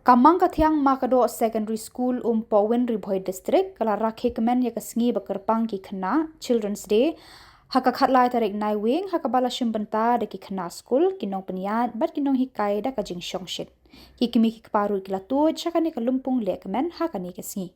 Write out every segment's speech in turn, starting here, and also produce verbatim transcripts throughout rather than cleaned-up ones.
Ka Mangkathiang Makadoh Secondary School, Umpohwin, Ri Bhoi District, ka la rakhe kmen ïa ka sngi ba kyrpang ki khynnah, Children's Day, ha ka khatlai tarik Naiwieng, ha kaba la shim bynta da ki khynnah skul, ki nongpynïaid bad ki nonghikai da ka jingshongshit. Ki kmie ki kpa ruh ki la tuid sha kane ka lympung lehkmen ha kane ka sngi.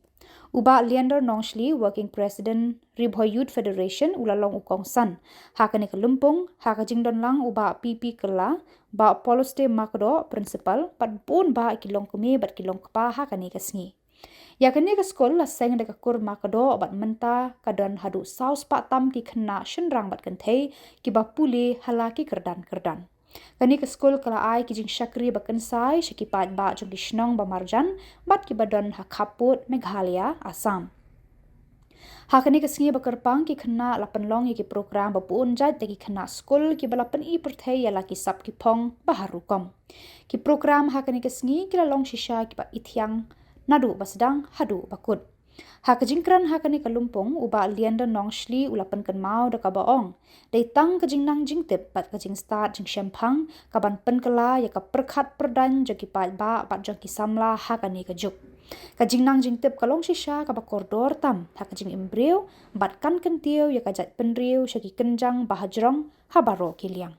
U Bah Leander Nongshli, Working President, Ri Bhoi Youth Federation, u la long u kongsan ha kane ka lympung, ha ka jingdon lang u Bah P P Kylla, Bah Poloste Makadoh, Principal, bad bun bah ki longkmie bad ki longkpa ha kane ka sngi. Ïa kane ka skul la seng da ka kur Makadoh bad mynta ka don haduh saw spah tam ki khynnah shynrang bad kynthei kiba pule ha la ki kyrdan kyrdan. Kane ka skul ka la ai ki jingshakri ba kynsai sha ki paidbah jong ki shnong ba marjan bad kiba don ha khappud Meghalaya, Assam. Ha kane ka sngi ba kyrpang, ki khynnah la pynlong ïa ki program ba bun jait da ki khynnah skul kiba la pyni pyrthei ïa la ki sap ki phong ba har rukom. Ki program ha kane ka sngi ki la long shisha kiba ithiang naduh ba sdang haduh ba kut. Ha ka jingkren ha kane ka lympung, u Bah Leander Nongshli u la pynkynmaw da kaba ong, dei tang ka jingnang jingtip bad ka jingstad jingshemphang kaban pynkylla ïa ka pyrkhat pyrdaiñ jong ki paidbah bad jong ki samla ha kane ka juk. Ka jingnang jingtip ka long shisha kaba kordor tam ha ka jingim briew bad kan kyntiew ïa ka jaitbynriew sha ki kynjang ba hajrong ha baroh ki liang.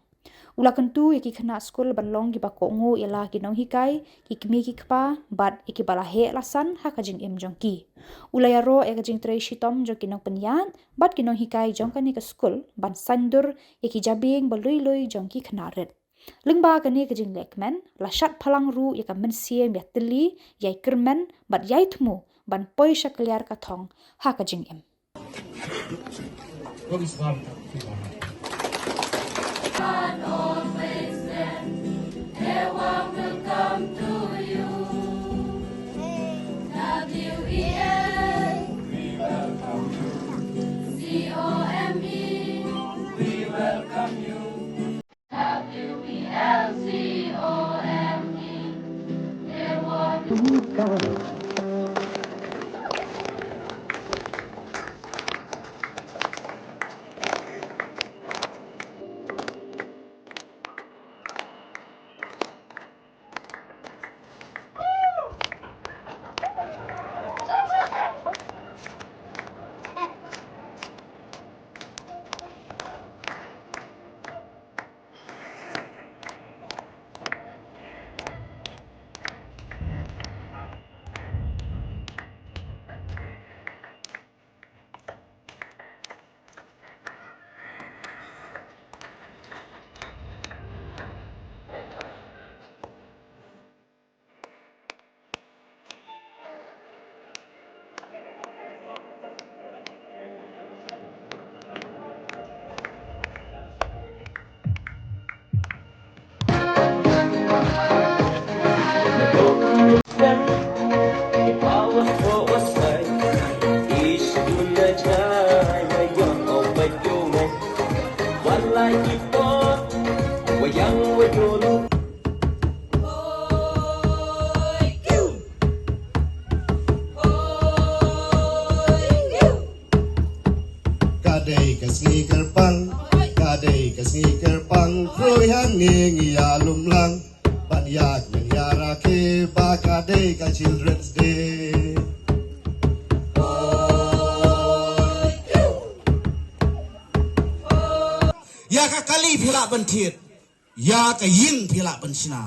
U la kyntu ïa ki khynnah skul ban long kiba kohnguh ïa la ki nonghikai, ki kmie ki kpa bad ïa kiba la heh la san ha ka jingim jong ki. U la ïaroh ïa ka jingtrei shitom jong ki nongpynïaid bad ki nonghikai jong kane ka skul ban saiñdur ïa ki jabieng ba lui lui jong ki khynnah rit. Lyngba kane ka jinglehkmen, la shad phalang ruh ïa ka mynsiem ïatylli, ïai kyrmen bad ïai thmu ban poi sha kliar ka thong ha ka jingim. Ka dei ka sngi kyrpang, ka dei ka sngi kyrpang, khrui hangne ngi ïalum lang. Ban ïaid ban ïarakhe ba ka dei ka Children's Day. Ïa ka kali phi lah ban thied, ïa ka ïing phi lah ban shna,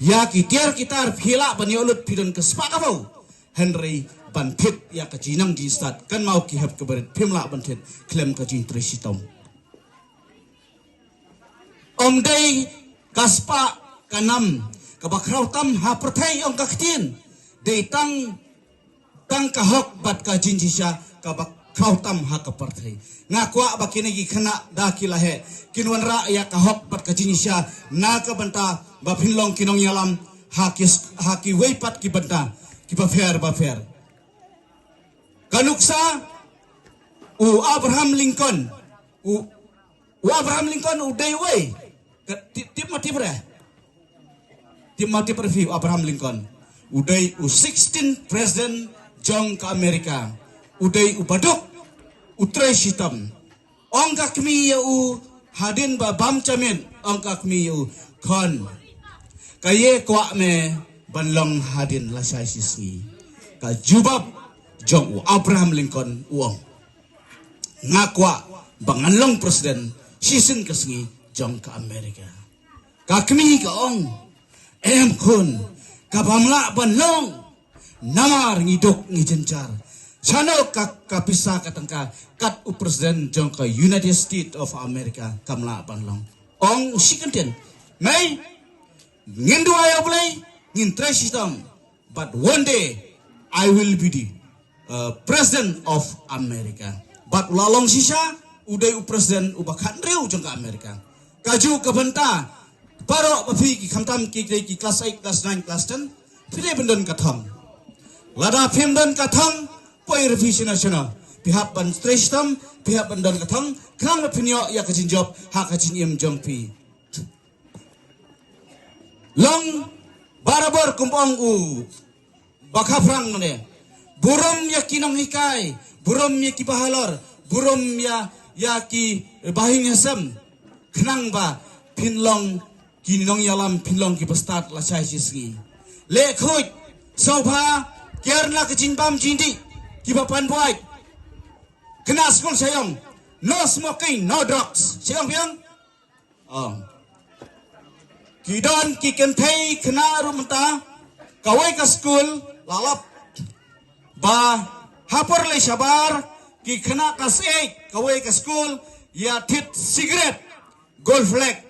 ïa ki tiar ki tar phi lah ban ïoh lut, phi don ka spah ka phew. Hynrei ban thied ïa ka jingnang jingstad, kynmaw ki hep ki barit, phim lah ban thied khlem ka jingtrei shitom. Ym dei ka spah ka nam kaba khraw tam ha pyrthei, ong ka ktien. Dei tang, tang ka hok bad ka jingshisha kaba khraw tam ha ka pyrthei. Nga kwah ba kine ki khynnah da ki la heh, kin wanrah ïa ka hok bad ka jingshisha na ka bynta ba phin long ki nongïalam ha ki, ha kiwei pat ki bynta kiba pher ba pher. Ka nuksa u Abraham Lincoln, u, u Abraham Lincoln u dei uwei? Ka tip, tip ma tip re? Tip ma tip re phi u Abraham Lincoln? U dei u sixteenth president jong ka America. U dei u baduk, u trei shitom. Ong ka kmie ïa u, hadien ba bam cha miet, ong ka kmie ïa u, khun, ka ïa kwah me ban long hadien lashai shi sngi. Ka jubab jong u Abraham Lincoln u ong, nga kwah ba ngan long president shisien ka sngi jong ka America. Ka kmie ka ong, em khun, ka bym lah ban long. Namar ngi duk ngi jynjar. Shano ka, ka pisa ka tyngka kat u president jong ka United States of America kam lah ban long. Ong shi kyntien, mei, ngin duwai ïa U Blei, ngin trei shitom. But one day I will be the uh, president of America. But u la long shisha, u dei u president uba khathynriew jong ka America. Kajuh ka bynta, baroh ba phi ki khamtam ki dei ki class eight, class nine, class ten, phi dei ban don ka thong. Lada phim don ka thong, poi ruh phi shano shano. Phi hap ban trei shitom, phi hap ban don ka thong, khnang ba phin ïoh ïa ka jingjop ha ka jingim jong phi. Long barabor kum ong u ba khaphrang ne. Burom ïa ki nonghikai, burom ïa ki bahalor, burom ïa, ïa ki bahaïing hasem. Khnang ba phin long ki nongïalam, phin long ki bastad lashai shi sngi. Leh khuid, sngewbha, kiar na ka jingbam jingdih, ki ba pan buaid. Khynnah skul sha ïong, no smoking, no drugs. Sha ïong biang. Oh. Ki don ki kynthei khynnah ruh mynta, kawei ka skul la lap ba ha por lei shabar, ki khynnah ka seh kawei ka skul ïa thied cigarette, Gold Flake,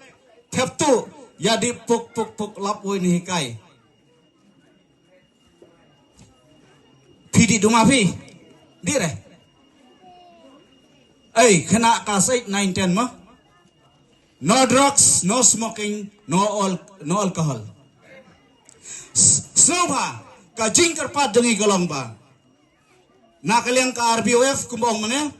thep tuh, ïa dih puk puk puk, lap wei ne hikai. Phi dih duma phi. Dih re. Ei, khynnah class eight, nine, ten mo. No drugs, no smoking, no al-, no alcohol. S-, sngewbha, ka jingkyrpad jong ngi ka long ba, na ka liang ka R B O F kumba ong mynne,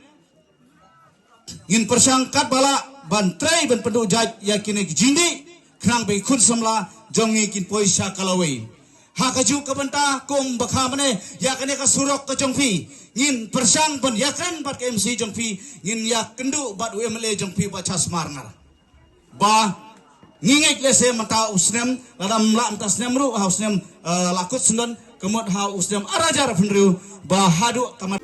ngin pyrshang katba lah ban trei ban pynduh jait ïa kine ki jingdih, khnang ba ki khun samla jong ngi kin poi sha ka lawei. Ha kajuh ka bynta kum ba kha mynne, ïa kane ka surok ka jong phi, ngin pyrshang ban ïakren bad ka M C jong phi, ngin ïakynduh bad u M L A jong phi Bah Chasmar Ngar. Ba ngi ngeit lehse mynta u snem, lada ym lah mynta snem ruh, ha u snem, eh, la kut snem, ka mut ha u snem ar hajar arphew hynriew, ba haduh ka mat.